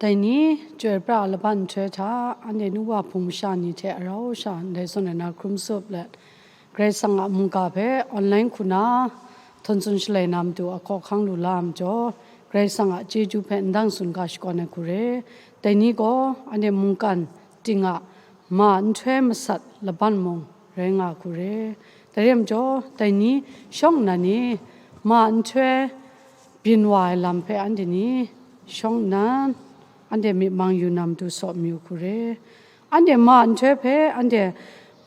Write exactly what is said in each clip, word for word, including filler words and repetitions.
Dai ni, chyoi pra ai laban nhtoi hta, anhte nu wa hpung masha ni hte rau sha ndai zawn ai na hkrum tsup let, Karai Kasang a mungga hpe online hku na htawn tsun shalai na matu a hkawhkang lu la ai majaw, Karai Kasang a chyeju hpe ndang tsun ga shakawn ai hku re. Dai ni gaw anhte mungkan ting a ma nhtoi masat laban mung rai nga hku re. Dai re majaw, dai ni shawng nnan ni ma nhtoi byin wa ai lam hpe anhte ni shawng nnan, anhte myit mang yu na matu saw mayu hku re. Anhte ma nhtoi hpe anhte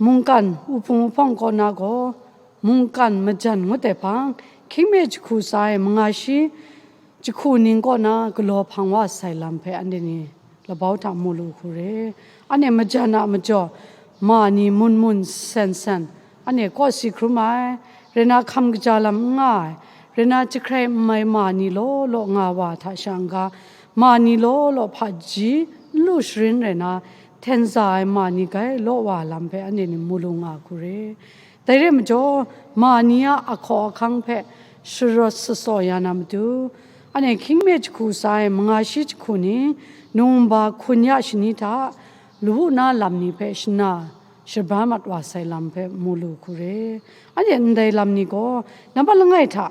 mungkan uhpung uhpawng kaw na gaw, mungkan majan ngut ai hpang, hkying me jahku tsa ai manga shi jahku ning kaw na galaw hpang wa sai lam hpe anhte ni labau hta mu lu hku re. Anhte majan a majaw, ma ni mun mun sen sen, anhte kawsi hkrum ai, rai na hkam kaja lam n nga ai, rai na jahkrai n mai ma ni law law nga wa hta sha n-ga, ma ni law law hpaji n lu sharin rai na, hten za ai ma ni gai law wa lam hpe anhte ni mu lu nga hku re. Dai re majaw, ma ni a ahkaw ahkang hpe sharawt shatsaw ya na matu, anhte hkying me jahku tsa ai manga shi jahku ni, nungba hkun ya shani hta, lawu na lam ni hpe shana shabra mat wa sai lam hpe mu lu hku re. Anhte ndai lam ni gaw, nambat langai hta,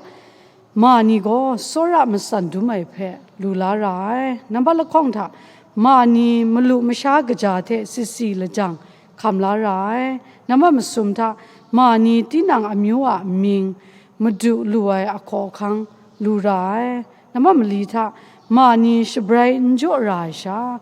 ma ni gaw tsawra matsan dum ai hpe lu la ra ai. Nambat lahkawng hta, ma ni malu masha kaja hte sisi lajang hkam la ra ai. Nambat masum hta, ma ni tinang amyu a mying madu lu ai ahkaw ahkang lu ra ai. Nambat mali hta, ma ni shabrai n jaw ra ai sha,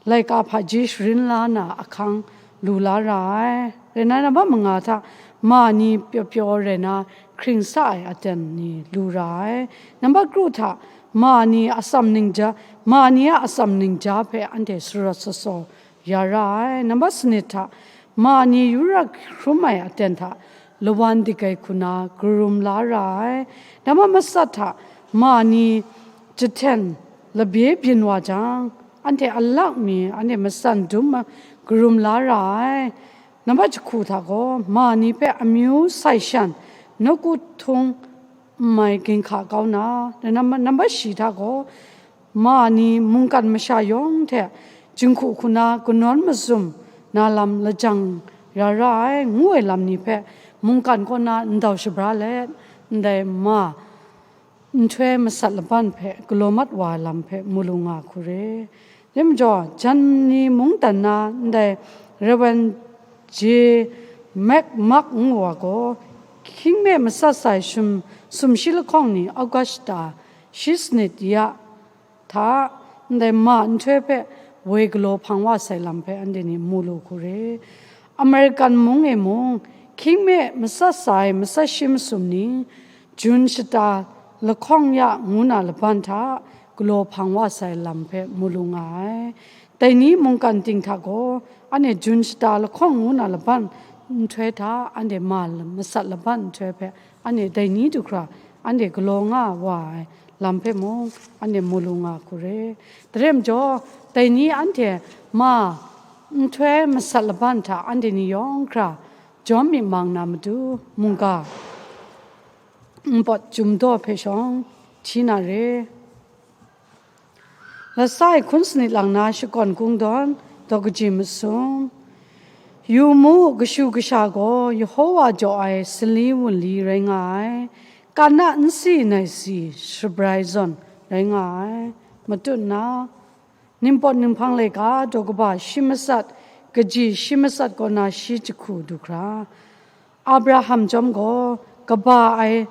laika hpaji sharin la na ahkang lu la ra ai. Rai nna, nambat manga hta, ma ni pyaw pyaw rai na hkring sa ai aten ni lu ra ai. Nambat kru hta, ma ni atsam ningja, ma ni a atsam ningja hpe anhte sharawt shatsaw ya ra ai. Nambat sanit hta, ma ni yura hkrum ai aten hta lawan dik ai hku na karum la ra ai. Nambat matsat hta, ma ni jahten labye byin wa jang, anhte alak mi anhte matsan dum karum la ra ai. Nambat jahku hta gaw, ma ni hpe amyu sai shan, nawku htung n mai ginhka kau na, nambat, nambat shi hta gaw, ma ni mungkan masha yawng hte jinghku hku na kanawn mazum na lam lajang ya ra ai, ngu ai lam ni hpe mungkan kaw na ndau shabra let, ndai ma nhtoi masat laban hpe galaw mat wa ai lam hpe mu lu nga hku re. Dai majaw, jan ni mungdan na ndai Rev. J. Mac Mark ngu wa gaw, hkying me matsat sai sum, sumshi lahkawng ni Augusta shi sanit ya hta ndai ma nhtoi hpe woi galaw hpang wa sai lam hpe anhte ni mu lu hku re. American mung e mung, hkying me matsat sai matsat shi masum ni, Jun shata lahkawng ya ngu na laban hta galaw hpang wa sai lam hpe mu lu nga ai. Dai ni mungkan ting hta gaw, anhte Jun shata lahkawng ngu na laban nhtoi hta, anhte ma masat laban nhtoi hpe, anhte dai ni du hkra, anhte galaw nga wa ai lam hpe mung, anhte mu lu nga hku re. Dai re majaw, dai ni anhte ma nhtoi masat laban hta, anhte ni yawng hkra jawm myit mang na matu, mungga npawt Chyum Daw hpe shawng hti na re. Lasa e hkun sanit lang na shakawn kungdawn, daw kaji masum. Yu mu, kashu kasha gaw Yehova jaw ai sali wunli rai nga ai, Kana nsi naisi shabrai zawn rai nga ai. Matut na, Ningpawt Ninghpang laika daw kaba shi matsat, kaji shi matsat kaw na shi jahku du hkra, Abraham chyawm gaw kaba ai,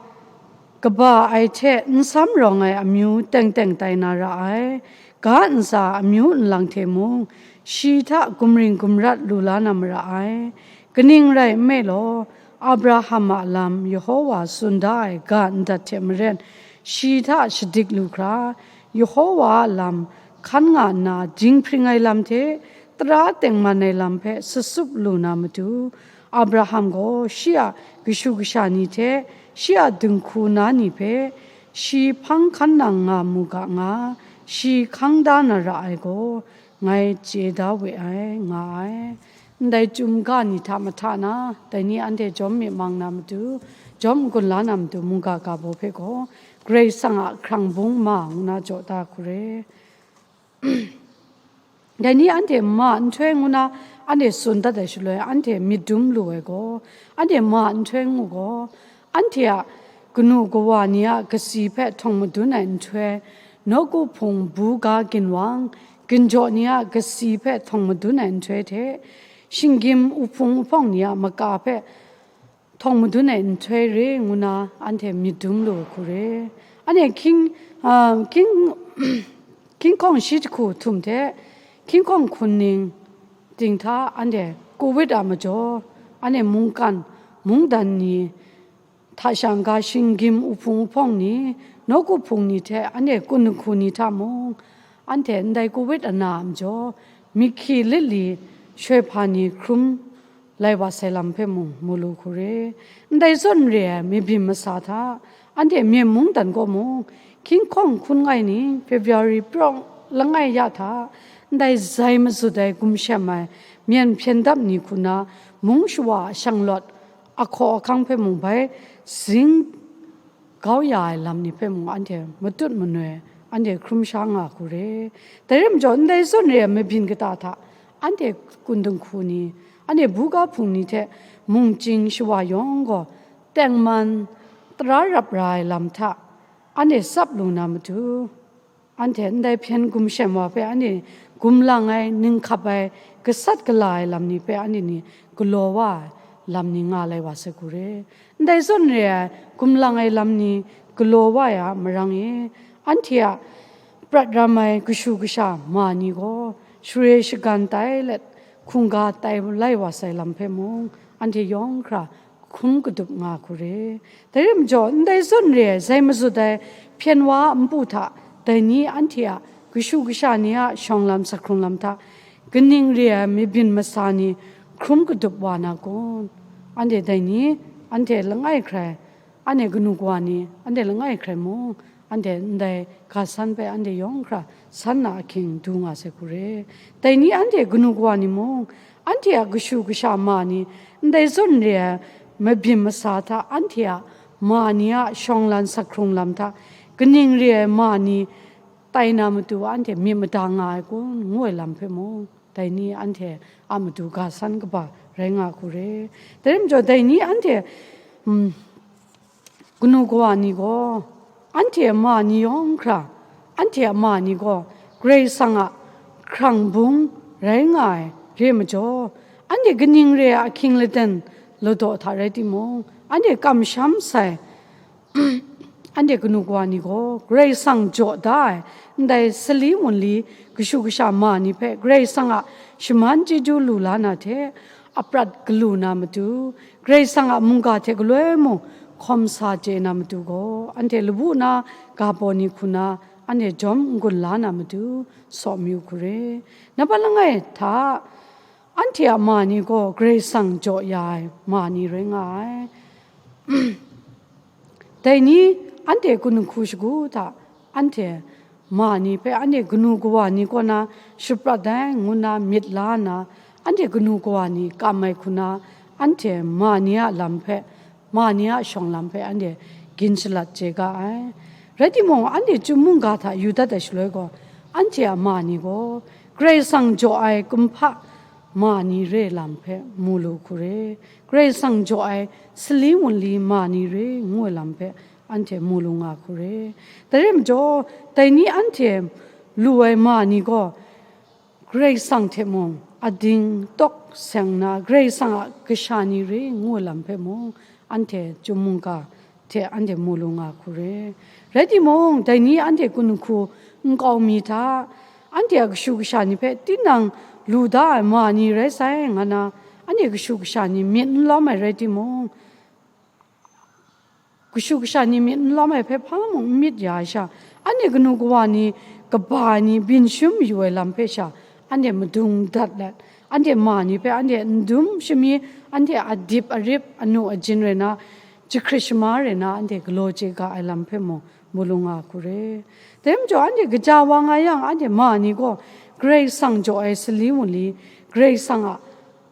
kaba ai hte n sam rawng ai amyu teng teng tai na ra ai, ga ntsa amyu nlang hte mung, shi hta gumring gumrat lu la na mara ai. Kaning rai nme law, Abraham a lam Yehova tsun da ai ga ndat hte maren, shi hta shadik lu hkra, Yehova a lam hkan nga nna, dinghpring ai lam hte tara tengman ai lam hpe sutsup lu na matu, Abraham gaw shi a kashu kasha ni hte shi a dinghku na ni hpe, shi hpang hkan nang nga mu ga nga, shi hkang da na ra ai gaw, ngai chye da we ai, nga ai. Ndai chyum ga ni hta mahta na, dai ni anhte jawm myit mang na matu, jawm n-gun la na matu, mungga ga baw hpe gaw, Karai Kasang a hkrang bung ma ngu na jaw da hku re. Dai ni anhte ma nhtoi ngu na anhte tsun dat ai shaloi, anhte myit dum lu ai gaw, anhte ma nhtoi ngu gaw, anhte a kanu kawa ni a kasi hpe htawng madun ai nhtoi, nawku hpung buga ginwang, ginjaw ni a kasi hpe htawng madun ai nhtoi hte, shinggyim uhpung uhpawng ni a maka hpe htawng madun ai nhtoi re ngu na anhte myit dum lu ai hku re. Anhte hkying, a, hkying, hkying hkawng shi jahku htum hte hkying hkawng hkun ning ting hta anhte Covid a majaw, anhte mungkan, mungdan ni hta shang ga shinggyim uhpung uhpawng ni, nawku hpung ni hte anhte kun dinghku ni hta mung, anhte ndai Covid ana a majaw, mik hkyi lit li shoi hpa ni hkrum lai wa sai lam hpe mung mu lu hku re. Ndai zawn re ai mabyin masa hta, anhte Myen mungdan gaw mung, hkying hkawng hkun ngai ning February prawng langai ya hta, ndai zai mazut ai gumshem ai myen hpyen dap ni hku na, mung shawa a shanglawt ahkaw ahkang hpe mung bai zing kau ya ai lam ni hpe mung anhte matut manoi, anhte hkrum sha nga hku re. Dai rai majaw, ndai zawn re ai mabyin kata hta, anhte kun dinghku ni, anhte buga hpung ni hte mungchying shawa yawng gaw, tengman tara rap ra ai lam hta, anhte tsap lu na matu, anhte ndai hpyen gumshem wa hpe anhte gumlang ai, ninghkap ai, gasat gala ai lam ni hpe anhte ni galaw wa ai lam ni nga lai wa sai hku re. Ndai zawn re ai gumlang ai lam ni galaw wa ai a marang e, anhte a prat ram ai kashu kasha ma ni gaw share shagan tai let hkungga tai lai wa sai lam hpe mung, anhte yawng hkra hkrum kadup nga hku re. Dai rai majaw, ndai zawn re ai zai mazut ai hpyen wa a npu hta, dai ni anhte a kashu kasha ni a shawng lam sahkrung lam hta, kaning re ai mabyin masa ni hkrum kadup wa na kun? Anhte dai ni, anhte langai hkrai, anhte kanu kawa ni, anhte langai hkrai mung, anhte ndai ga san hpe anhte yawng hkra san na ahkying du nga sai hku re. Dai ni anhte kanu kawa ni mung, anhte a kashu kasha ma ni, ndai zawn re ai mabyin masa hta, anhte a ma ni a shawng lan sahkrung lam hta, kaning re ai ma ni tai na matu anhte myit mada nga ai kun, ngu ai lam hpe mung, dai ni anhte a matu ga san kaba rai nga hku re. Dai rai majaw, dai ni anhte, mm, kanu kawa ni gaw, anhte a ma ni yawng hkra, anhte a ma ni gaw Karai Kasang a hkrang bung rai nga ai re majaw, anhte kaning re ai ahkying laden ladaw hta rai timung, anhte kamsham sai, anhte kanu kawa ni gaw Karai Kasang jaw da ai ndai sali wunli kashu kasha ma ni hpe Karai Kasang a shaman chyeju lu la na hte, aprat galu na matu, Karai Kasang a mungga hte galoi mung hkawm sa chye na matu gaw, anhte labu na ga baw ni hku na anhte jawm n-gun la na matu, saw mayu hku re. Nampat langai hta, anhte a ma ni gaw Karai Kasang jaw ya ai ma ni rai nga ai. Dai ni anhte kun dinghku shagu hta, anhte ma ni hpe anhte kanu kawa ni kaw na shaprat ai ngu na myit la nna, anhte kanu kawa ni kam ai hku na, anhte ma ni a lam hpe, ma ni a shawng lam hpe anhte gin shalat chye ga ai. Rai timung, anhte chyum mungga hta yu dat ai shaloi gaw, anhte a ma ni gaw Karai Kasang jaw ai kumhpa ma ni re lam hpe mu lu hku re. Karai Kasang jaw ai sali wunli ma ni re ngu ai lam hpe anhte mu lu nga hku re. Dai rai majaw, dai ni anhte lu ai ma ni gaw, Karai Kasang hte mung ading tawk seng na, Karai Kasang a kasha ni re ngu ai lam hpe mung, anhte chyum mungga hte anhte mu lu nga hku re. Rai timung, dai ni anhte kun dinghku nkau mi hta, anhte a kashu kasha ni hpe tinang lu da ai ma ni rai sai, nga na, anhte kashu kasha ni myit n lawm ai rai timung, kashu kasha ni myit n lawm ai hpe hpa mung n myit ya ai sha, anhte kanu kawa ni kaba ai ni byin shum yu ai lam hpe sha, anhte madung dat let, anhte ma ni hpe anhte n dum shami, anhte a dip a rip, anu a jin rai na, jahkrit shama rai na, anhte galaw chye ga ai lam hpe mung mu lu nga hku re. Dai majaw, anhte kaja wa nga yang, anhte ma ni gaw Karai Kasang jaw ai sali wunli, Karai Kasang a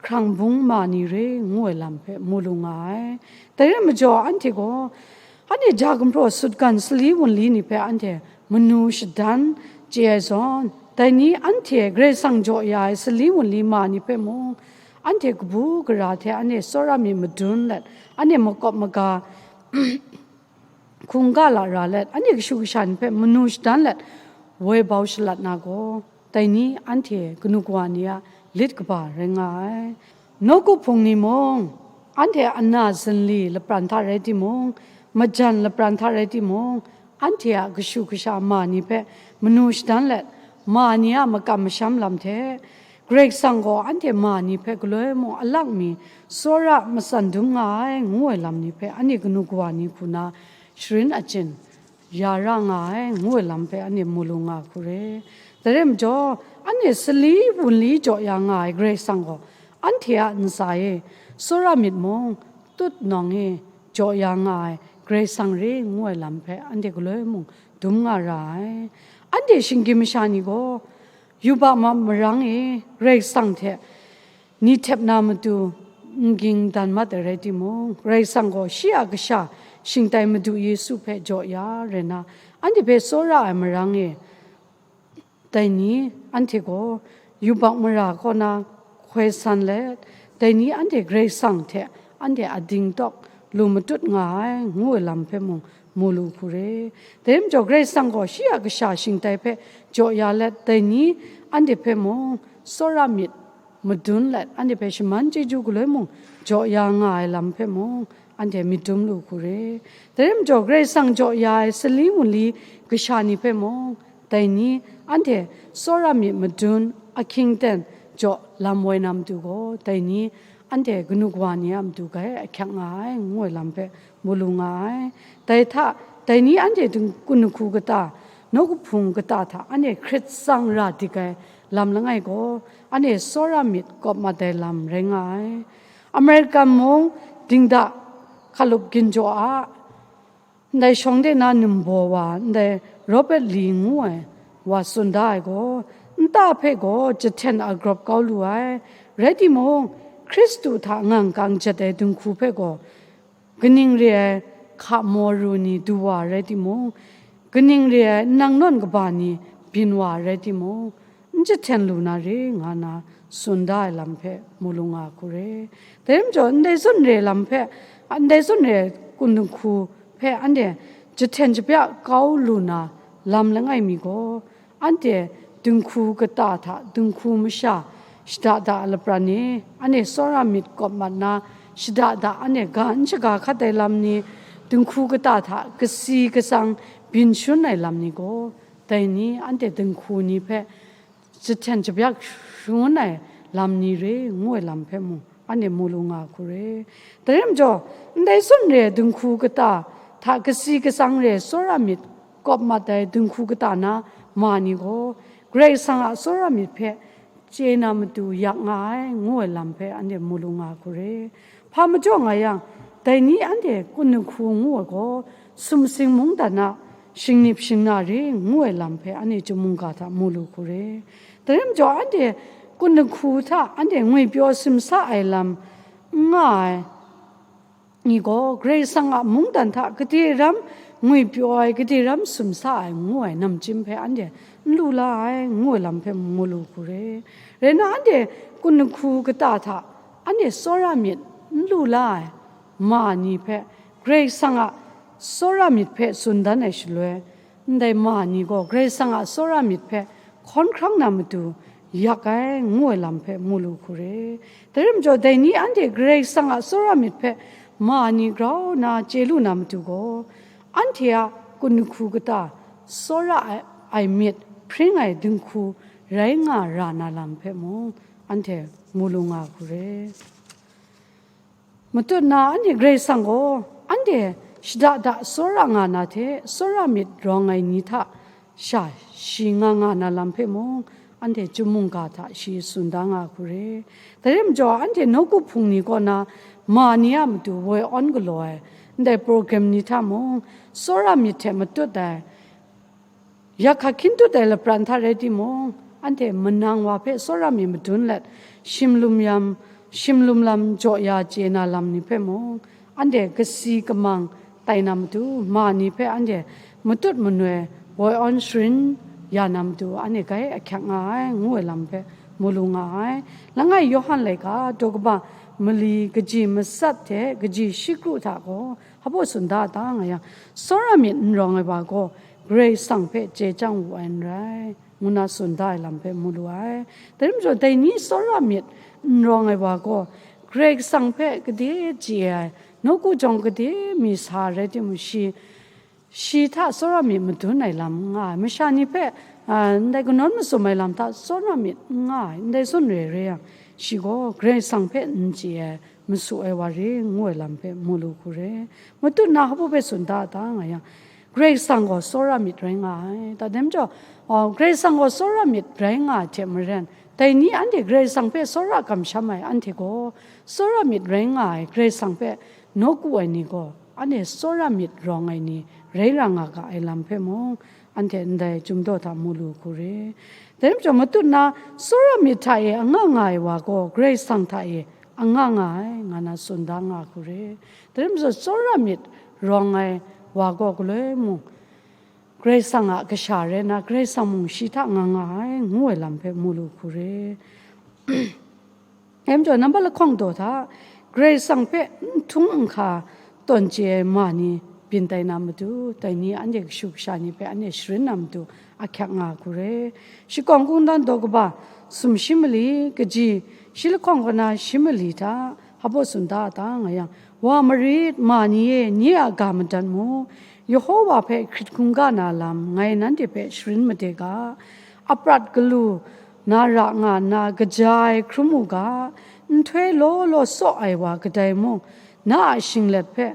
hkrang bung ma ni re ngu ai lam hpe mu lu nga ai. Dai rai majaw, anhte gaw, anhte ja gumhpraw sutgan sali wunli ni hpe anhte manu shadan chye ai zawn, Dai ni anhte Karai Kasang jaw ya ai sali wunli ma ni hpe mung, anhte kabu gara hte anhte tsawra myit madun let, anhte makawp maga hkungga la ra let, anhte kashu kasha ni hpe manu shadan let, woi bau shalat na gaw, dai ni anhte kanu kawa ni a lit kaba rai nga ai. Nawku hpung ni mung, anhte ana zinli lapran hta rai timung, majan lapran hta rai timung, anhte a kashu kasha ma ni hpe manu shadan let, ma ni a makam masham lam hte, Karai Kasang gaw anhte ma ni hpe galoi mung alak mi tsawra matsan dum nga ai, ngu ai lam ni hpe anhte kanu kawa ni hku na sharin achyin ya ra nga ai, ngu ai lam hpe anhte mu lu nga hku re. Dai rai majaw, anhte sali wunli jaw ya nga ai Karai Kasang gaw, anhte a ntsa e, tsawra myit mung, tut nawng e jaw ya nga ai Karai Kasang re, ngu ai lam hpe anhte galoi mung dum nga ra ai. Anhte shinggyim masha ni gaw, yubak ma marang e Karai Kasang hte ni htep na matu n ging dan mat ai rai timung, Karai Kasang gaw shi a Kasha shingtai Madu Yesu hpe jaw ya rai na, anhte hpe tsawra ai marang e, dai ni anhte gaw yubak mara kaw na hkoi san let, dai ni anhte Karai Kasang hte anhte ading tawk lu matut nga ai, ngu ai lam hpe mung mu lu hku re. Dai majaw, Karai Kasang gaw shi a Kasha shingtai hpe jaw ya let, dai ni anhte hpe mung tsawra myit madun let, anhte hpe shaman chyeju galoi mung jaw ya nga ai lam hpe mung, anhte myit dum lu hku re. Dai rai majaw, Karai Kasang jaw ya ai sali wunli kasha ni hpe mung, dai ni anhte tsawra myit madun ahkying ten jaw lam woi na matu gaw, dai ni anhte kanu kawa ni a matu grai ahkyak nga ai, ngu ai lam hpe mu lu nga ai. Dai hta, dai ni anhte kanu hku kata, nawku hpung kata hta anhte hkrit tsang ra dik ai lam langai gaw, anhte tsawra myit kawp mat ai lam rai nga ai. American mung dingda hkalup ginjaw a, ndai shawng de na numbaw wa, ndai Robert Lee ngu ai wa tsun da ai gaw, nta hpe gaw jahten agrawp kau lu ai, rai timung, Hkristu hta ngang kang jet ai dinghku hpe gaw, kaning re ai hka maw ru ni du wa rai timung, kaning re ai nang nawn kaba ni byin wa rai timung, n jahten lu na re, nga na tsun da ai lam hpe mu lu nga hku re. Dai majaw, ndai zawn re lam hpe, ndai zawn re ai kanu hku hpe anhte jahten jahpya kau lu na lam langai mi gaw, anhte dinghku kata hta dinghku masha shada da ai lapran e, anhte tsawra myit kawp mat na shada da, anhte ga n shaga hkat ai lam ni, dinghku kata hta kasi kasang byin shun ai lam ni gaw, dai ni anhte dinghku ni hpe jahten jahpyak shangun ai lam ni re, ngu ai lam hpe mung, anhte mu lu nga hku re. Dai rai majaw, ndai zawn re ai dinghku kata hta kasi kasang re ai tsawra myit kawp mat ai dinghku kata na ma ni gaw, Karai Kasang a tsawra myit hpe chye na matu yak nga ai, ngu ai lam hpe anhte mu lu nga hku re. Hpa majaw nga yang, dai ni anhte kanu hku ngu ai gaw, sumsing mungdan a shingnip shingna re, ngu ai lam hpe anhte chyum mungga hta mu lu hku re. Dai rai majaw, anhte kanu hku hta anhte ngwipyaw simsa ai lam n nga ai ni gaw, Karai Kasang a mungdan hta gade ram ngwipyaw ai, gade ram sumsa ai, ngu ai namchyim hpe anhte n lu la ai, ngu ai lam hpe mu lu hku re. Rai nna, anhte kanu hku kata hta anhte tsawra myit n lu la ai ma ni hpe, Karai Kasang a tsawra myit hpe tsun dan ai shaloi, ndai ma ni gaw Karai Kasang a tsawra myit hpe hkawn hkrang na matu yak ai, ngu ai lam hpe mu lu hku re. Dai rai majaw, dai ni anhte Karai Kasang a tsawra myit hpe ma ni grau na chye lu na matu gaw, anhte a kanu hku kata tsawra ai, ai myit hpring ai dinghku rai nga ra na lam hpe mung, anhte mu lu nga hku re. Matut na anhte Karai Kasang gaw, anhte shada da tsawra nga na hte, tsawra myit rawng ai ni hta sha shi nga nga na lam hpe mung, anhte chyum mungga hta shi tsun da nga hku re. Dai rai majaw, anhte nawku hpung ni kaw na ma ni a matu woi awn galaw ai ndai program ni hta mung, tsawra myit hte matut ai, yak hka hkying tut ai lapran hta rai timung, anhte manang wa hpe tsawra myit madun let, shimlum yam, shimlum lam jaw ya chye na lam ni hpe mung, anhte kasi kamang tai na matu, ma ni hpe anhte matut manoi woi awn sharin ya na matu anhte grai ahkyak nga ai, ngu ai lam hpe mu lu nga ai. Langai Yawhan laika daw kaba mali kaji matsat hte kaji shi kru hta gaw, hpa baw tsun da ta nga yang, tsawra myit n rawng ai wa gaw Karai Kasang hpe chye chyang wu ai n rai, ngu na tsun da ai lam hpe mu lu ai. Dai rai majaw, dai ni tsawra myit n rawng ai wa gaw, Karai Kasang hpe gade chye ai, nawku jawng gade mi sa rai timung, shi, shi hta tsawra myit madun ai lam n nga ai. Masha ni hpe, a, ndai kanawn masum ai lam hta tsawra myit n nga ai, ndai zawn re ai rai yang, shi gaw Karai Kasang hpe n chye ai, masu ai wa re, ngu ai lam hpe mu lu hku re. Matut na hpa baw tsun da ta nga yang, Karai Kasang gaw tsawra myit rai nga ai. Dai rai majaw, a, Karai Kasang gaw tsawra myit rai nga ai hte maren, dai ni anhte Karai Kasang hpe tsawra kamsham ai anhte gaw, tsawra myit rai nga ai Karai Kasang hpe nawku ai ni gaw, anhte tsawra myit rawng ai ni rai ra nga ga ai lam hpe mung, anhte ndai chyum daw hta mu lu hku re. Dai rai majaw, matut na tsawra myit hta e anga nga ai wa gaw, Karai Kasang hta e anga nga ai, nga na tsun da nga hku re. Dai rai majaw, tsawra myit rawng ai wa gaw, galoi mung Karai Kasang a kasha rai nna, Karai Kasang mung shi hta nga nga ai, ngu ai lam hpe mu lu hku re. Dai majaw, nambat lahkawng daw hta, Karai Kasang hpe n htung n hka tawn chye ai ma ni byin tai na matu, dai ni anhte kashu kasha ni hpe anhte sharin na matu ahkyak nga hku re. Shakawn Kungdawn daw kaba sumshi mali, kaji shi lahkawng kaw na shi mali hta hpa baw tsun da ta nga yang, wa marit, ma ni e, nye a ga madat mu, Yehova hpe hkrit hkungga na lam ngai nanhte hpe sharin made ga, aprat galu na ra nga nna kaja ai hkrum u ga, nhtoi law law tsaw ai wa kadai mung, na a shinglet hpe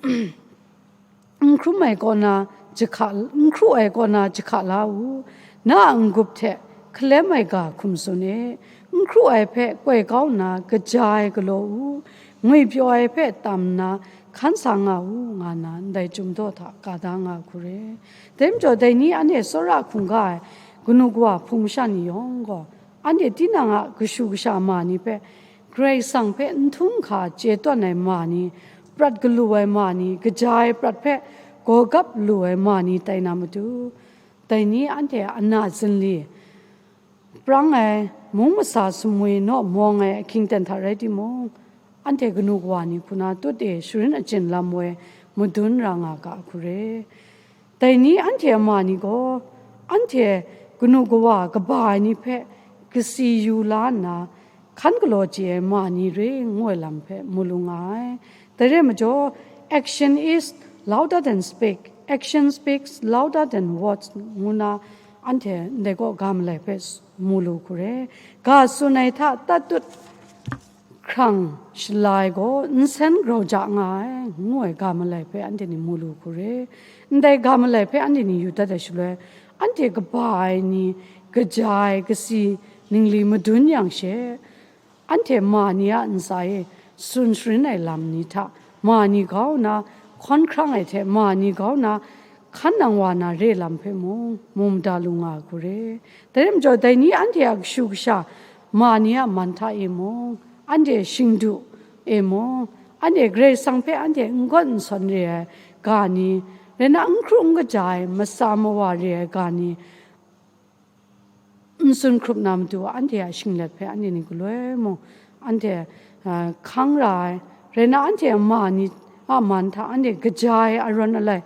n hkrum ai kaw na jahka, n hkru ai kaw na jahka la u, na a n-gup hte hkalem ai ga hkum tsun e, n hkru ai hpe koi kau nna kaja ai galaw u, ngwipyaw ai hpe tam nna hkan sa nga u, nga nna ndai chyum daw hta ka da nga hku re. Dai majaw, dai ni anhte tsawra hkungga ai kanu kawa hpung masha ni yawng gaw, anhte tinang a kashu kasha ma ni hpe, Karai Kasang hpe n htung n hka chye tawn ai ma ni, prat galu ai ma ni, kaja ai prat hpe gawgap lu ai ma ni tai na matu, dai ni anhte a na zinli prang ai, mung masa sumwi naw mawng ai ahkying ten hta rai timung, anhte kanu kawa ni hku na tut e sharin achyin lam woi madun ra nga ga hku re. Dai ni anhte a ma ni gaw, anhte kanu kawa kaba ai ni hpe kasi yu la nna, hkan galaw chye ai ma ni re ngu ai lam hpe mu lu nga ai. Dai re ai majaw, "Action is louder than speak, action speaks louder than words," ngu na anhte ndai kaw ga malai hpe mu lu hku re. Ga tsun ai hta tatut hkrang shala ai gaw nsen grau ja nga ai, ngu ai ga malai hpe anhte ni mu lu hku re. Ndai ga malai hpe anhte ni yu dat ai shaloi, anhte kaba ai ni, kaja ai kasi ningli madun yang she, anhte ma ni a ntsa e tsun sharin ai lam ni hta, ma ni grau na hkawn hkrang ai hte, ma ni grau na hkan nang wa na re lam hpe mung, mu mada lu nga hku re. Dai rai majaw, dai ni anhte a kashu kasha ma ni a man hta e mung, anhte shingdu e mung, anhte Karai Kasang hpe anhte n gawn n sawn re ai ga ni, rai na, n hkru n kaja ai matsa mawa re ai ga ni, n tsun hkrup na matu, anhte a shinglet hpe anhte ni galoi mung, anhte, a, hkang ra ai, rai na, anhte a ma ni a man hta anhte kaja ai arawn alai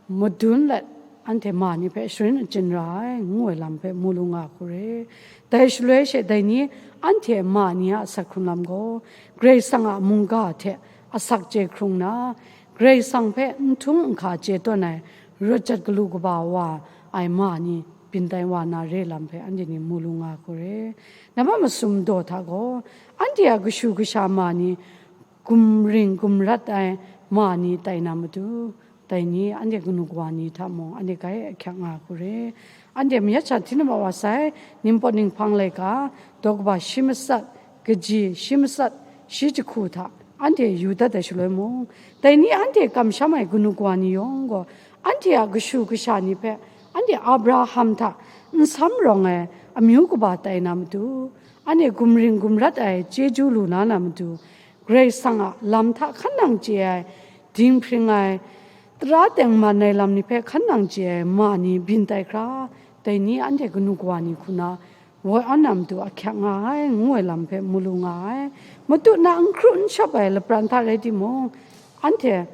madun let, anhte ma ni hpe sharin achyin ra ai, ngu ai lam hpe mu lu nga hku re. Dai shaloi she dai ni anhte ma ni a asak hkrung lam gaw, Karai Kasang a mungga hte asak chye hkrung nna, Karai Kasang hpe n htung n hka chye tawn ai, rawt jat galu kaba wa ai ma ni byin tai wa na re lam hpe anhte ni mu lu nga hku re. Nambat masum daw hta gaw, anhte a kashu kasha ma ni, gumring gumrat ai ma ni tai na matu, dai ni anhte kanu kawa ni hta mung anhte grai ahkyak nga hku re. Anhte mayat sha hti na ma wa sai, Ningpawt Ninghpang laika, daw kaba shi matsat, kaji shi matsat, shi jahku hta anhte yu dat ai shaloi mung, dai ni anhte kamsham ai kanu kawa ni yawng gaw, anhte a kashu kasha ni hpe, anhte Abraham hta nsam rawng ai amyu kaba tai na matu, anhte gumring gumrat ai chyeju lu na na matu, Karai Kasang a lam hta hkan nang chye ai, dinghpring ai, tara tengman ai lam ni hpe hkan nang chye ai ma ni byin tai hkra, Dai ni anhte kanu kawa ni hku na woi awn na matu ahkyak nga ai, ngu ai lam hpe mu lu nga ai. Matu na n hkru n shawp ai lapran hta rai timung, anhte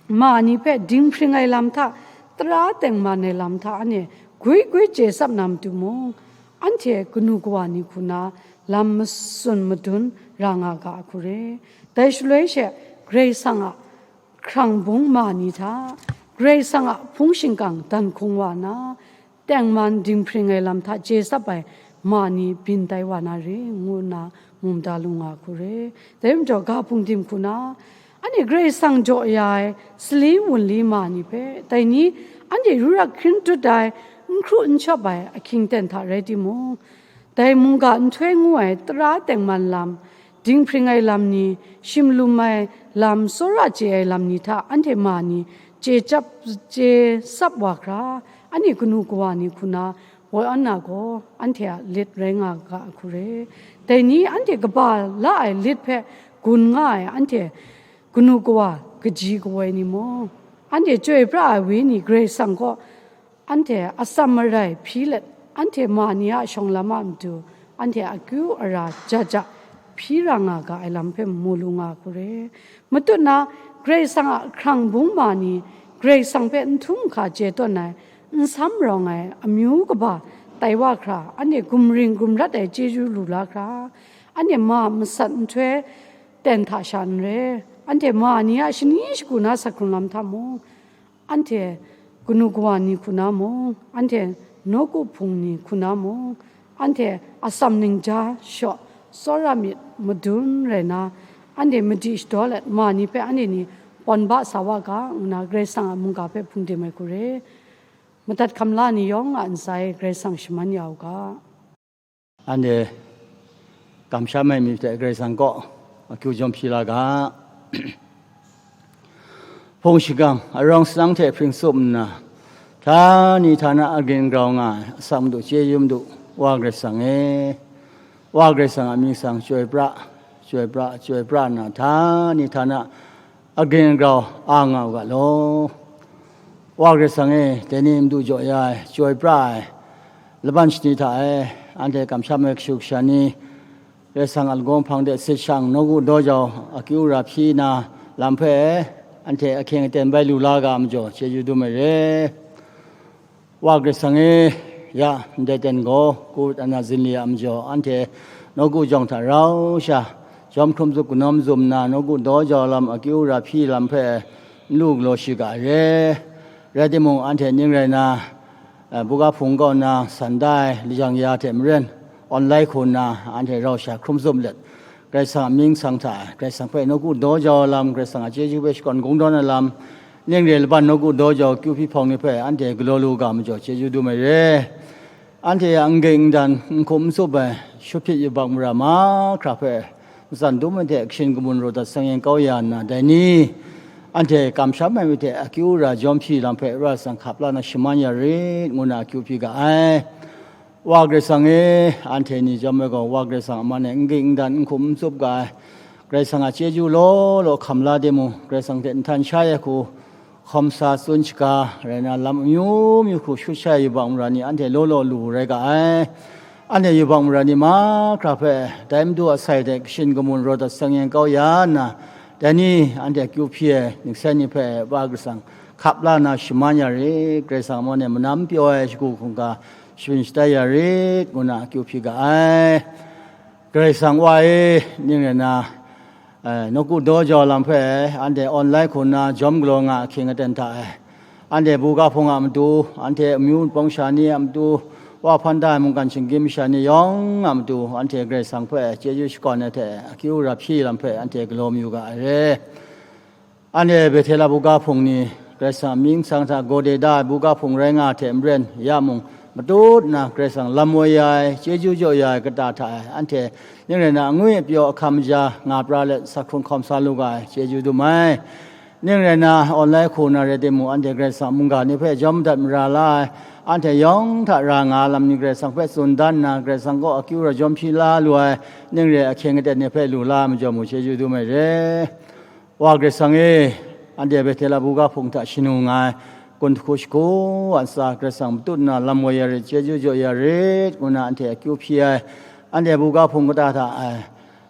ma ni hpe dinghpring ai lam hta, tara tengman ai lam hta, anhte gwi gwi chye tsap na matu mung, anhte kanu kawa ni hku na lam matsun madun ra nga ga a hku re. Dai shaloi she, Karai Kasang a hkrang bung ma ni hta, Karai Kasang a hpung shingkang dan hkung wa na, tengman dinghpring ai lam hta chye tsap ai ma ni byin tai wa na re, ngu nna mu mada lu nga hku re. Dai majaw, ga hpung tim hku na, anhte Karai Kasang jaw ya ai sali wunli ma ni hpe, dai ni anhte ru rak hkrin dut ai, n hkru n shawp ai ahkying ten hta rai timung, dai mungga nhtoi ngu ai tara tengman lam, dinghpring ai lam ni, shim lum ai lam, tsawra chye ai lam ni hta anhte ma ni chye chap, chye tsap wa hkra, anhte kanu kawa ni hku na woi awn na gaw, anhte a lit rai nga ga a hku re. Dai ni anhte kaba la ai lit hpe gun nga ai anhte kanu kawa kaji kawoi ni mung, anhte chyoi pra ai wenyi Karai Kasang kaw anhte atsam marai hpyi let, anhte ma ni a shawng lam a matu, anhte akyu ara ja ja hpyi ra nga ga ai lam hpe mu lu nga hku re. Matut na, Karai Kasang a hkrang bung ma ni, Karai Kasang hpe n htum hka chye tawn ai, n sam rawng ai amyu kaba tai wa hkra, anhte gumring gumrat ai chyeju lu la hkra, anhte ma masat nhtoi ten hta sha n re, anhte ma ni a shani shagu na sak hkrung lam hta mung, anhte kanu kawa ni hku na mung, anhte nawku hpung ni hku na mung, anhte atsam ningja shaw tsawra myit madun rai na, anhte madi shadaw let ma ni hpe anhte ni pawn ba sa wa ga, ngu na Karai Kasang a mungga hpe hpung dim ai hku re. Madat hkam la ni yawng a ntsa e Karai Kasang shaman ya u ga. Anhte kamsham ai myit hte Karai Kasang kaw akyu jawm hpyi la ga. Hpung shingkang arawng sanang hte hpring tsup nna, htani htana agrin grau nga ai asak madu chyeju madu, Wa Karai Kasang e, Wa Karai Kasang a mying sang chyoi pra, chyoi pra, chyoi pra nna, htani htana agrin grau a nga u ga law. Wa Karai Kasang e, dai ni madu jaw ya ai, chyoi pra ai, laban shani hta e, anhte kamsham ai kashu kasha ni, Karai Kasang a lagaw hpang de sit shang, nawku daw jau, akyu ra hpyi na lam hpe, anhte ahkying aten bai lu la ga majaw, chyeju dum ai re. Wa Karai Kasang e, ya ndai ten gaw, kut ana zinli a majaw, anhte nawku jawng hta rau sha, jawm hkrum zup kanawm zum nna, nawku daw jau lam, akyu ra hpyi lam hpe n lu galaw shi ga ai re. Rai timung, anhte ning rai na, eh, buga hpung kaw nna san da ai lajang ya hte maren, online hku nna anhte rau sha hkrum zum let, Karai Kasang a mying sang hta, Karai Kasang hpe nawku daw jau lam, Karai Kasang a chyeju hpe shakawn kungdawn ai lam, ning re laban nawku daw jau kyu hpyi hpawng ni hpe anhte galaw lu ga majaw, chyeju dum ai re. Anhte a n ging n dan, n hkum n tsup ai, shut hpyit yubak mara mahkra hpe, matsan dum ai hte kashin kamun raw dat seng yen kau ya nna, dai ni, anhte kamsham ai myit hte akyu ra jawm hpyi lam hpe Wa Karai Kasang hkap la na shaman ya rit, ngu na akyu hpyi ga ai. Wa Karai Kasang e, anhte ni chyawm ai gaw, Wa Karai Kasang a man e n ging n dan, n hkum n tsup ga ai, Karai Kasang a chyeju law law hkam la de mu, Karai Kasang hte nhtan sha ai hku, hkawm sa tsun shaga rai na, lam amyu myu hku shut sha ai yubak mara ni anhte law law lu rai ga ai. Anhte yubak mara ni mahkra hpe, dai Madu a sai hte kashin kamun raw dat seng yen kau ya nna, dai ni anhte akyu hpyi ai ning sai ni hpe Wa Karai Kasang hkap la na shaman ya rit, Karai Kasang a man e manam pyaw ai shagu hkungga shabyin shatai ya rit, ngu na akyu hpyi ga ai. Karai Kasang Wa e, ning rai na, eh, nawku daw jau lam hpe anhte online hku nna jawm galaw nga ahkying aten hta e, anhte buga hpung a matu, anhte amyu npawng sha ni a matu, wa hpan da ai mungkan shinggyim masha ni yawng a matu, anhte Karai Kasang hpe chyeju shakawn ai hte akyu ra hpyi lam hpe anhte galaw mayu ga ai re. Anhte Bethela buga hpung ni, Karai Kasang a mying sang hta gawde da ai buga hpung rai nga hte maren, ya mung, matut nna Karai Kasang lam woi ya ai, chyeju jaw ya ai kata hta e, anhte ning rai na, angwi apyaw ahkam ja nga pra let, sak hkrung hkawm sa lu ga ai, chyeju dum ai. Ning rai na, online hku na rai timung, anhte Karai Kasang a mungga ni hpe jawm madat mara la ai, anhte yawng hta ra nga ai lam ni Karai Kasang hpe tsun dan nna, Karai Kasang kaw akyu ra jawm hpyi la lu ai, ning re ahkying aten ni hpe lu la ai majaw mu, chyeju dum ai re. Wa Karai Kasang e, anhte Bethela buga hpung hta shanu nga ai, kun hku shagu a ntsa Karai Kasang matut nna lam woi ya rit, chyeju jaw ya rit, ngu nna anhte akyu hpyi ai, anhte buga hpung kata hta ai,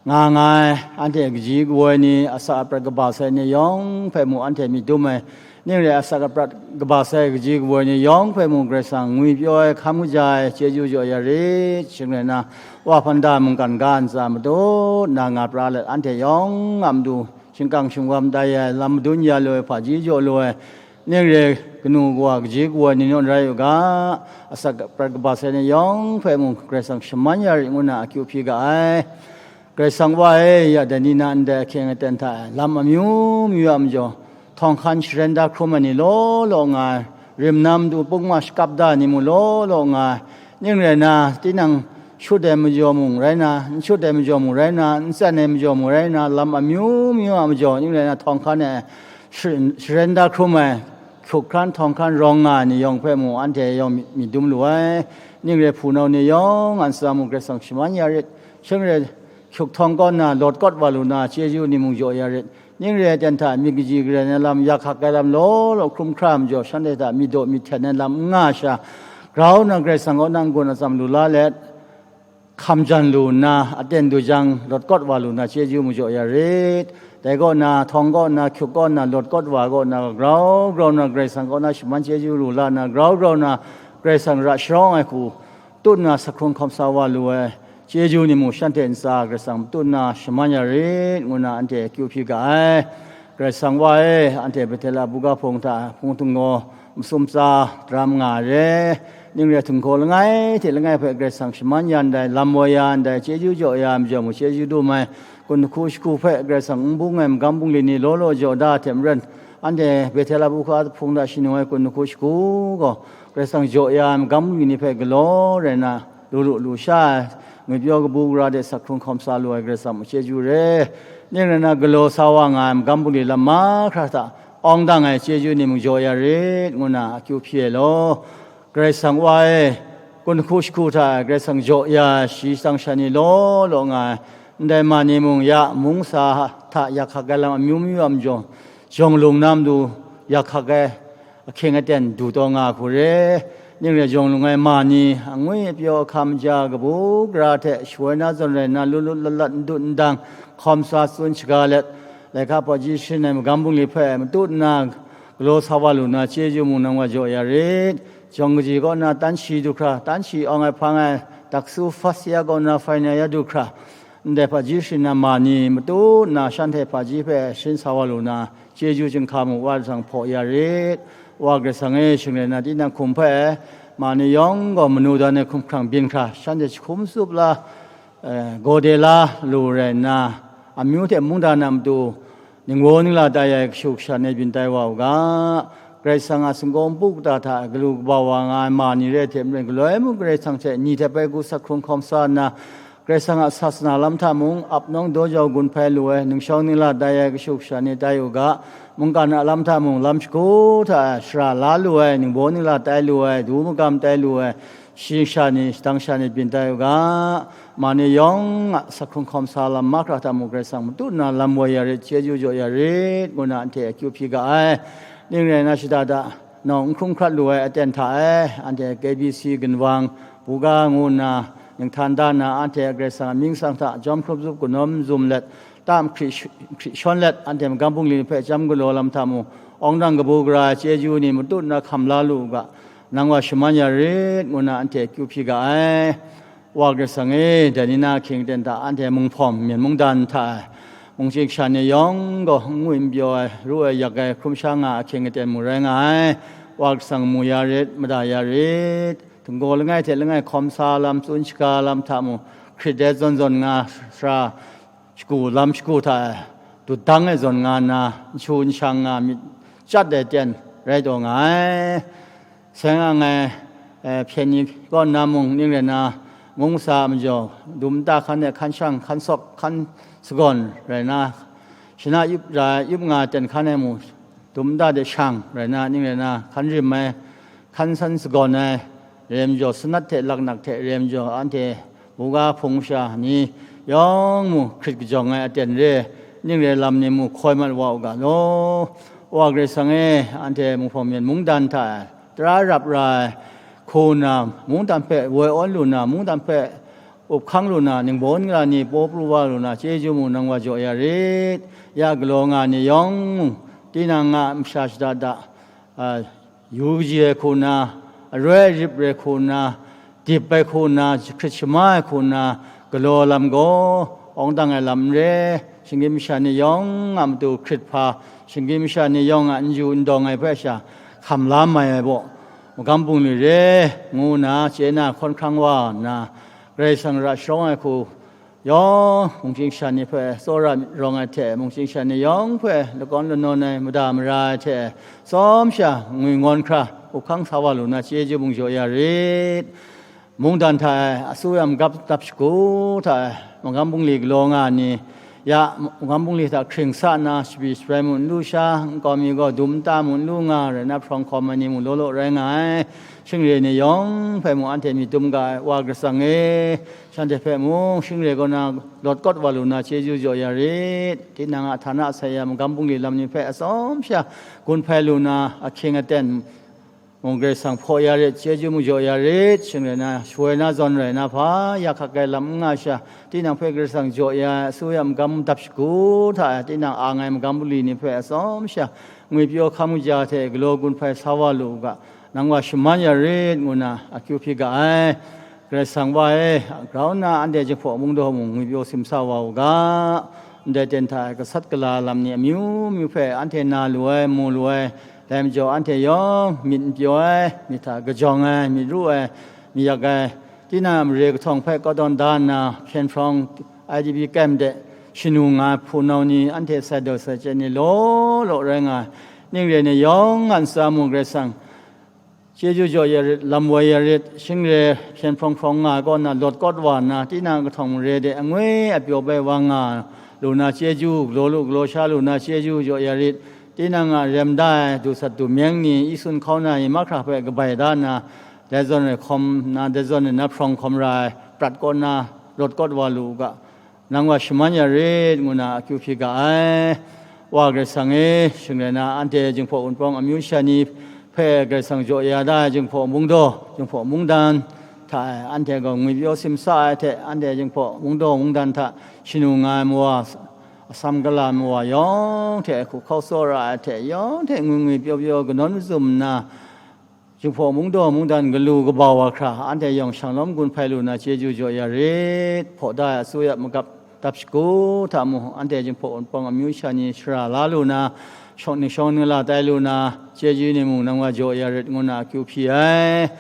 nga nga ai, anhte kaji kawoi ni, asak aprat kaba sai ni yawng hpe mu anhte myit dum ai, ning re ai asak aprat kaba sai kaji kawoi ni yawng hpe mu Karai Kasang ngwi pyaw ai, hkam kaja ai, chyeju jaw ya rit, shing rai nna, Wa hpang da mungkan ga ntsa matut nna nga pra let, anhte yawng a matu shingkang shingwam tai ai, lam madun ya lu ai, hpaji jaw lu ai, ning re kanu kawa kaji kawoi ni nawn rai u ga, asak aprat kaba sai ni yawng hpe mung Karai Kasang shaman ya rit ngu nna akyu hpyi ga ai. Karai Kasang Wa e, ya dai ni na ndai ahkying aten hta e, lam amyu myu a majaw, htawng hkan sharen da hkrum ai ni law law nga ai, rim na matu pungma shakap da ai ni mung law law nga ai, ning rai na, tinang shut ai majaw mung rai na, n shut ai majaw mung rai na, n tsan ai majaw mung rai na, lam amyu myu a majaw, ning rai na, htawng hkan e sharen, sharen da hkrum ai, hkyuk hkran htawng hkan rawng nga ai ni yawng hpe mung, anhte yawng myit, myit dum lu ai. Ning re hpunau ni yawng a ntsa mung Karai Kasang shaman ya rit, shing re hkyuk htawng kaw nna lawt kawt wa lu na, chyeju ni mung jaw ya rit. Ning re ai ten hta myit kaji garai ai lam, yak hkak ai lam law law hkrum hkra ai majaw, shanhte hta myit daw myit hten ai lam n nga ai sha, grau nna Karai Kasang kaw na n-gun atsam lu la let, hkam jan lu nna, aten du jang, lawt kawt wa lu na, chyeju mung jaw ya rit. Dai kaw na, htawng kaw na, hkyuk kaw na, lawt kawt wa kaw na, grau grau na, Karai Kasang kaw na shaman chyeju lu la na, grau grau na, Karai Kasang ra sharawng ai hku, tut nna, sak hkrung hkawm sa wa lu ai, chyeju ni mung shanhte ntsa Karai Kasang matut nna shaman ya rit, ngu nna anhte akyu hpyi ga ai. Karai Kasang Wa e, anhte Bethela buga hpung hta hpung htinggaw masum tsa daram nga ai re, ning re htinggaw langai hte langai hpe Karai Kasang shaman ya ndai, lam woi ya ndai, chyeju jaw ya ai majaw mung chyeju dum ai, kun hku shagu hpe Karai Kasang n bung ai magam bungli ni law law jaw da ai hte maren, anhte Bethela buga hpung hta shanung ai kun hku shagu gaw, Karai Kasang jaw ya ai magam bungli ni hpe galaw rai nna, lu lu lu sha ai, ngwipyaw kabu gara de sak hkrung hkawm sa lu ai Karai Kasang a chyeju re. Ning rai na, galaw sa wa nga ai magam bungli lam mahkra hta awng dang ai chyeju ni mung jaw ya rit, ngu nna akyu hpyi ai law. Karai Kasang Wa e, kun hku shagu hta e Karai Kasang jaw ya ai shayi shadang sha ni law law nga ai, ndai ma ni mung ya mung sa hta yak hkak ai lam amyu myu a majaw, jawng lung na matu yak hkak ai, ahkying aten du taw nga hku re. Ning re jawng lung ai ma ni, angwi apyaw ahkam ja, kabu gara hte shawoi na zawn rai nna, lut lut lat lat, n dut n dang, hkawm sa tsun shaga let, laika hpaji sharin ai magam bungli hpe matut nna, galaw sa wa lu na, chyeju mung nang wa jaw ya rit. Jawng kaji kaw na, tan shi du hkra, tan shi awng ai hpang ai, daksu fas ya kaw na, hpai na ya du hkra, ndai hpaji sharin ai ma ni matut nna, shanhte hpaji hpe sharin sa wa lu na, chyeju chyinghka mung Wa Karai Kasang hpaw ya rit. Wa Karai Kasang e, shing rai na, tinang hkum hpe ma ni yawng gaw manu dan ai hkumhkrang byin hkra, shanhte jahkum tsup la, eh, gawde la lu rai nna, amyu hte mungdan a matu, ningbaw ningla tai ai kashu kasha ni byin tai wa u ga. Karai Kasang a singkawng npu kata hta galu kaba wa nga ai ma ni re ai hte maren, galoi mung Karai Kasang hte ni hte bai gu sak hkrung hkawm sa nna, Karai Kasang a sasana lam hta mung, ap nawng daw jau gun hpai lu ai, ningshawng ningla tai ai kashu kasha ni tai u ga, mungkan a lam hta mung, lam shagu hta e shara la lu ai, ningbaw ningla tai lu ai, du magam tai lu ai, shayi sha ni, shadang sha ni byin tai u ga, ma ni yawng a sak hkrung hkawm sa lam mahkra hta mung, Karai Kasang matut nna lam woi ya rit, chyeju jaw ya rit, ngu nna anhte akyu hpyi ga ai. Ning rai na, shada da, nawng n hkrum hkrat lu ai aten hta e, anhte K B C ginwang, buga ngu nna, ninghtan da nna, anhte Karai Kasang a mying tsang hta jawm hkrup zup, kanawm zum let, tam hkri sh-, hkri shawn let, anhte magam bungli hpe chyam galaw lam hta mung, awng dang kabu gara ai chyeju ni matut nna hkam la lu u ga, nang wa shaman ya rit, ngu nna anhte akyu hpyi ga ai. Wa Karai Kasang e, dai ni na ahkying aten hta anhte munghpawm, myen mungdan hta e, mungchying sha ni yawng gaw n ngwi n pyaw ai, ru ai, yak ai, hkrum sha nga ai ahkying aten mung rai nga ai. Wa Karai Kasang mu ya rit, mada ya rit. Htinggaw langai hte langai hkawm sa lam, tsun shaga lam hta mung, hkrit ai zawn zawn nga sara, shagu lam shagu hta e, dut dang e zawn nga nna, n shu n shang nga myit chyat ai aten rai taw nga ai. Seng ang ai, eh, hpyen ni kaw nna mung, ning rai nna, mung masa a majaw, dum nta hkan e hkan shang, hkan sawk, hkan sagawn rai nna, shana yup ra ai, yup nga ai ten hkan e mung, dum nta de shang rai nna, ning rai nna, hkan rim ai, hkan san sagawn ai, re ai majaw, sanat hte laknak hte re ai majaw, anhte buga hpung masha ni yawng mu hkrit kajawng ai aten re, ning re lam ni mu hkoi mat wa u ga law. Wa Karai Kasang e, anhte Munghpawng Myen mungdan hta e tara rap ra ai hku nna, mungdan hpe woi awn lu na, mungdan hpe up hkang lu na, ningbaw ningla ni paw pru wa lu na, chyeju mung nang wa jaw ya rit. Ya galaw nga ai ni yawng mung, tinang a masha shada da, a, yu kaji ai hku nna, aroi rip rai hku nna, dip ai hku nna, hkrit shama ai hku nna, galaw lam gaw, awng dang ai lam n re, shinggyim masha ni yawng a matu hkrit hpa, shinggyim masha ni yawng a n yu n dawng ai hpe sha, hkam la mai ai baw, magam bungli re, ngu nna, chye na hkawn hkrang wa nna, Karai Kasang ra sharawng ai hku, yawng mungchying sha ni hpe tsawra myit rawng ai hte, mungchying sha ni yawng hpe lakawn lanawn ai, mada mara ai hte, tsawm sha ngwi ngawn hkra, up hkang sa wa lu na, chyeju mung jaw ya rit. Mungdan hta e, asuya magap dap shagu hta e, magam bungli galaw nga ai ni, ya, magam bungli hta hkring sa nna, shabi shabrai mung n lu sha, nkau mi gaw dum nta mung n lu nga, rai na, hprawng hkawm ai ni mung law law rai nga ai. Shingre ni yawng hpe mung anhte myit dum ga ai, Wa Karai Kasang e, shanhte hpe mung shingre kaw na lawt kawt wa lu na, chyeju jaw ya rit. Tinang a htana sai ya magam bungli lam ni hpe atsawm sha gun hpai lu na, ahkying aten mung Karai Kasang hpaw ya rit, chyeju mung jaw ya rit. Shing rai na, shawoi na zawn rai na hpa, ya hkak ai lam n nga sha, tinang hpe Karai Kasang jaw ya ai, asuya magam dap shagu hta e, tinang ang ai magam bungli ni hpe atsawm sha, ngwipyaw hkam kaja hte galaw gun hpai sa wa lu u ga, nang wa shaman ya rit, ngu nna akyu hpyi ga ai. Karai Kasang wa e, grau nna anhte Jinghpaw Mungdaw mung ngwipyaw simsa wa u ga, ndai ten hta e gasat gala lam ni amyu myu hpe anhte na lu ai, mu lu ai, dai majaw anhte yawng myit n pyaw ai, myit hta kajawng ai, myit ru ai, myit yak ai, tinang a mare kahtawng hpe kawdawn da nna, hpyen hprawng I D P camp de shanu nga ai hpunau ni, anhte sai daw sai chye ni law law rai nga ai, ning re ni yawng a ntsa mung Karai Kasang chyeju jaw ya rit, lam woi ya rit, shingre hpyen hprawng hprawng nga ai kaw na lawt kawt wa nna, tinang kahtawng mare de angwi apyaw bai wa nga lu na chyeju, galaw lu galaw sha lu na chyeju jaw ya rit, tinang a rem da ai dusat dumyeng ni, isun hkau na ni mahkra hpe kabai da nna, dai zawn rai hkawm na, dai zawn rai na hprawng hkawm ra ai prat kaw na lawt kawt wa lu u ga, nang wa shaman ya rit, ngu na akyu hpyi ga ai. Wa Karai Kasang e, shing rai na, anhte Jinghpaw Wunpawng amyu sha ni hpe Karai Kasang jaw ya da ai Jinghpaw Mungdaw, Jinghpaw Mungdan hta e, anhte gaw ngwipyaw simsa ai hte, anhte Jinghpaw Mungdaw Mungdan hta shanu nga ai mawa, asam gala ai mawa yawng hte hku hkau tsawra ai hte, yawng hte ngwi ngwi pyaw pyaw kanawn mazum nna, Jinghpaw Mungdaw Mungdan galu kabau wa hkra, anhte yawng shanglawm gun hpai lu na chyeju jaw ya rit. Hpaw da ai asuya magap dap shagu hta mung, anhte Jinghpaw Wunpawng amyu sha ni shara la lu na, shawng ningshawng ningla tai lu na, chyeju ni mung nang wa jaw ya rit, ngu na akyu hpyi ai.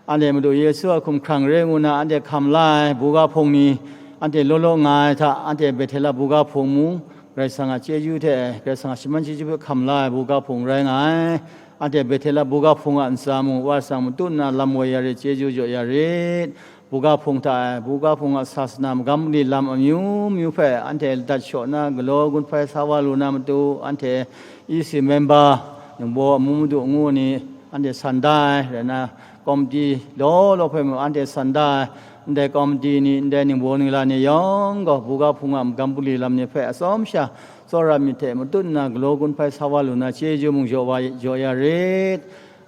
Anhte Madu Yesu a hkumhkrang re ngu na, anhte hkam la ai buga hpung ni, anhte law law nga ai hta, anhte Bethela buga hpung mung, Karai Kasang a chyeju hte, Karai Kasang a shaman chyeju hpe hkam la ai buga hpung rai nga ai. Anhte Bethela buga hpung a ntsa mung, Wa Karai Kasang matut nna lam woi ya rit, chyeju jaw ya rit. Buga hpung hta e, buga hpung a sasana magam ni lam amyu myu hpe anhte ladat shaw na galaw gun hpai sa wa lu na matu, anhte E C member, ningbaw amu madu ngu ni, anhte san da ai, rai na, komiti law law hpe mung anhte san da ai, ndai komiti ni, ndai ningbaw ningla ni yawng gaw, buga hpung a magam bungli lam ni hpe atsawm sha tsawra myit hte matut nna galaw gun hpai sa wa lu na chyeju mung jaw wa, jaw ya rit.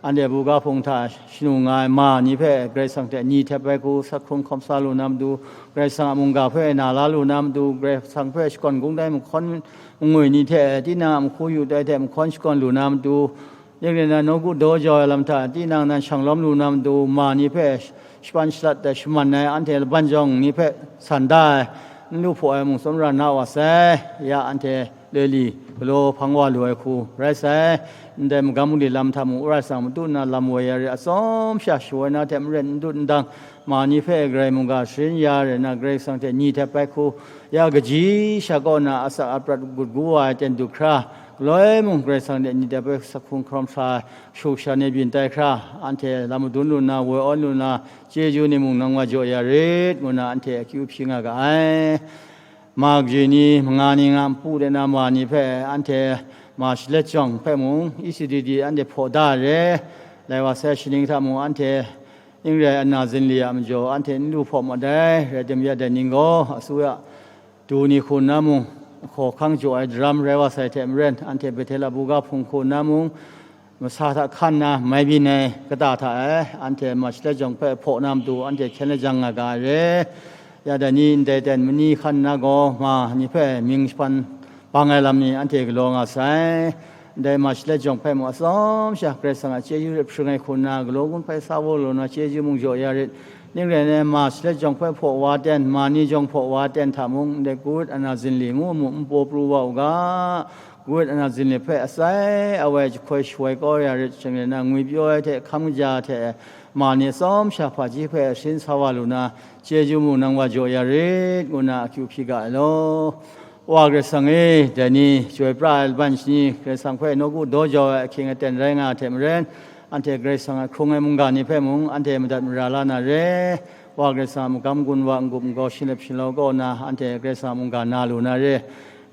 Anhte buga hpung hta shanu nga ai ma ni hpe Karai Kasang hte ni htep ai hku sak hkrung hkawm sa lu na matu, Karai Kasang a mungga hpe na la lu na matu, Karai Kasang hpe shakawn kungdai mahkawn mangwi ni hte tinang a mahku yu tai hte mahkawn shakawn lu na matu, ning rai na, nawku daw jau ai lam hta tinang nan shanglawm lu na matu, ma ni hpe shapan shalat ai, shaman ai, anhte laban jawng ni hpe san da ai, n lu hpaw ai mung tsawmra na wa sai. Ya anhte loi li galaw hpang wa lu ai hku rai sai. Ndai magam bungli lam hta mung Karai Kasang matut nna lam woi ya re, atsawm sha shawoi na hte maren n dut n dang, ma ni hpe Karai mungga sharin ya rai na, Karai Kasang hte ni htep ai hku, ya kaji sha kaw na asak aprat gut gu wa ai ten du hkra, galoi mung Karai Kasang hte ni htep ai sak hkrung hkawm sa ai, shu sha ni byin tai hkra, anhte lam madun lu nna, woi awn lu nna, chyeju ni mung nang wa jaw ya rit, ngu na anhte akyu hpyi nga ga ai. Ma kaji ni, manga ni nga npu de na ma ni hpe anhte ma shalet jawng hpe mung, E C D D anhte hpaw da ai re, lai wa sai shaning hta mung anhte ning rai ana zinli a majaw, anhte n lu hpaw mat ai, rai tim ya dai ning gaw, asuya du ni hku nna mung, hkawhkang jaw ai daram rai wa sai hte maren, anhte Bethela buga hpung hku nna mung, masa hta hkan nna mai byin ai kata hta e, anhte March let jawng hpe hpaw na matu, anhte hkyen lajang nga ga ai re. Ya dai ni ndai ten mani hkan nna gaw, ma ni hpe mying shapan bang ai lam ni anhte galaw nga sai. Ndai March let jawng hpe mung atsawm sha Karai Kasang a chyeju ret hpring ai hku nna, galaw gun hpe sa wa lu na chyeju mung jaw ya rit. Ning rai nna, March let jawng hpe hpaw wa ten, ma ni jawng hpaw wa ten hta mung, ndai Covid ana zinli ngu mu npu pru wa u ga, Covid ana zinli hpe atsai awai jahkoi shawai kau ya rit, shing rai nna, ngwipyaw ai hte hkam kaja hte ma ni atsawm sha hpaji hpe sharin sa wa lu na, chyeju mung nang wa jaw ya rit, ngu nna akyu hpyi ga ai law. Wa Karai Kasang e, dai ni chyoi pra ai laban shani, Karai Kasang hpe nawku daw jau ai ahkying aten rai nga ai hte maren, anhte Karai Kasang a hkrung ai mungga ni hpe mung anhte madat mara la na re. Wa Karai Kasang a magam gun wa n-gup n-gaw shinglep shinlau kaw nna, anhte Karai Kasang a mungga na lu na re.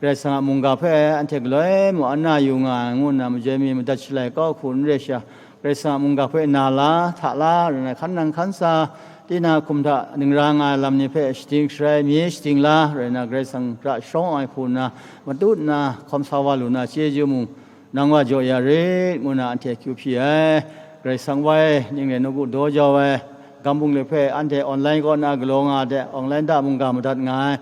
Karai Kasang a mungga hpe anhte galoi mung an na yu nga ai ngu nna, majoi mi madat shalai kau hku n re sha, Karai Kasang a mungga hpe na la, hta la, rai nna hkan nang hkan sa, tinang hkum hta dingra nga ai lam ni hpe shading sharai, mi shading la, rai nna Karai Kasang ra sharawng ai hku nna, matut nna hkawm sa wa lu na chyeju mung, nang wa jaw ya rit, ngu nna anhte akyu hpyi ai. Karai Kasang wa e, ning rai nawku daw jau ai, gam bungli hpe anhte online kaw na galaw nga ai hte, online hta mungga madat nga ai,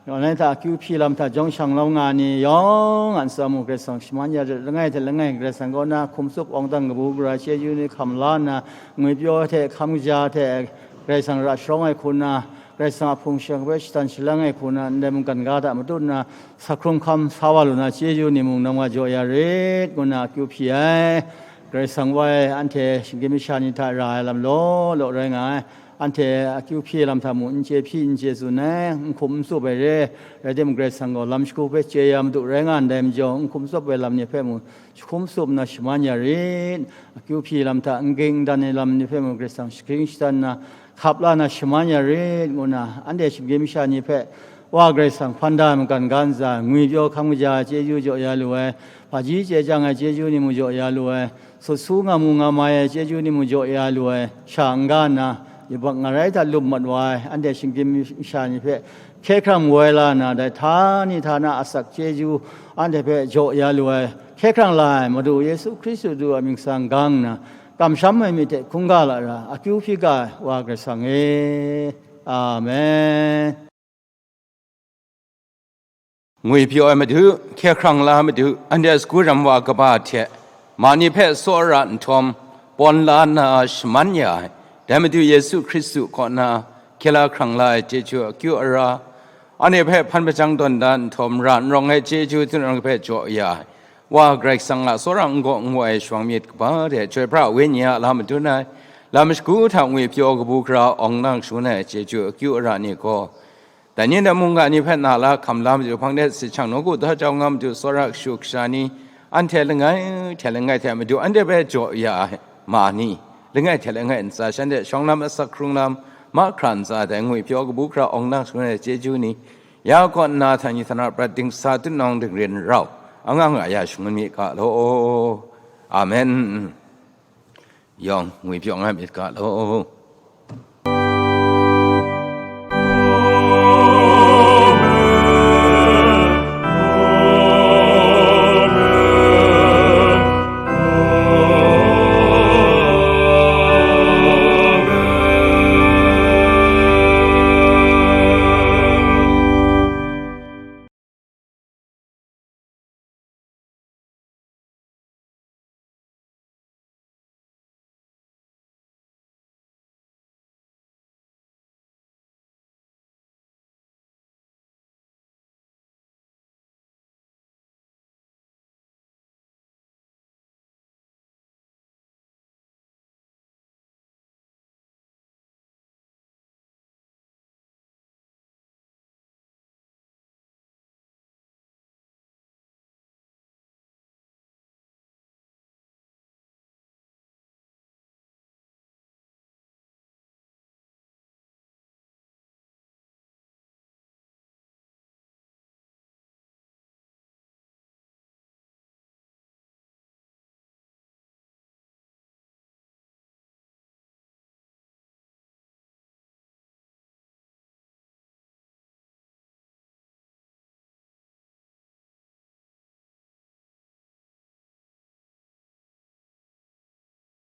online hta akyu hpyi lam hta jawng shang lam nga ai ni yawng a ntsa mung Karai Kasang shaman ya rit, langai hte langai Karai Kasang kaw na hkum tsup awng dang kabu gara chyeju ni hkam la nna, ngwipyaw hte hkam kaja hte Karai Kasang ra sharawng ai hku nna, Karai Kasang a hpung shing hpe shatan shalang ai hku nna, ndai mungkan ga hta matut nna, sa hkrum hkam sa wa lu na chyeju ni mung nang wa jaw ya rit, ngu nna akyu hpyi ai. Karai Kasang wa e, anhte shinggyim masha ni hta ra ai lam law law rai nga ai. Anhte akyu hpyi lam hta mung n chye hpyi, n chye tsun ai, n hkum n tsup ai re. Rai timung, Karai Kasang gaw lam shagu hpe chye ya madu rai nga ndai majaw, n hkum tsup ai lam ni hpe mung jahkum tsup nna shaman ya rit. Akyu hpyi lam hta n ging n dan ai lam ni hpe mung, Karai Kasang shagring shadan nna, hkap la na shaman ya rit, ngu nna anhte shinggyim masha ni hpe Wa Karai Kasang hpan da ai makan ga ntsa, ngwipyaw hkam kaja ai chyeju jaw ya lu ai, hpaji chye chyang ai chyeju ni mung jaw ya lu ai, sut su nga mu nga mai ai chyeju ni mung jaw ya lu ai, sha n-ga nna, yubak ngarai hta lup mat wa ai, anhte shinggyim masha ni hpe hkye hkrang woi la nna, dai htani htana asak chyeju anhte hpe jaw ya lu ai, hkye hkrang la ai Madu Yesu Hkristu a mying sa n-gang nna, kamsham ai myit hte hkungga lara akyu hpyi ga ai Wa Karai Kasang e. Amen. Ngwipyaw ai Madu, hkye hkrang la ai Madu, anhte sagu ram wa kaba hte, ma ni hpe tsawra nhtawm, pawn la nna shaman ya ai, dai Madu Yesu Hkristu kaw na, hkye la hkrang la ai chyeju akyu ara, anhte hpe hpan hpajang tawn da nhtawm, ra n rawng ai chyeju hte hpe jaw ya ai, Wa Karai Kasang a tsawra n gaw n wai ai shawng myit kaba hte, Chyoi Pra Wenyi a lam madun ai, lam shagu hta ngwipyaw kabu gara awng na shangun ai chyeju akyu ara ni gaw, dai ni na mungga ni hpe na la hkam la Madu, hpang de si shang nawku daw jau nga Madu, tsawra kashu kasha ni, anhte langai hte langai hte Madu, anhte hpe jaw ya ai ma ni, langai hte langai ntsa shanhte shawng lam asak hkrung lam, mahkra ntsa dai ngwipyaw kabu gara awng na shangun ai chyeju ni, ya kaw nna htani htana prat dingsa tutnawng dingrin rau, anga nga ya shangun mi ga law. Amen. Yawng ngwipyaw nga myit ga law.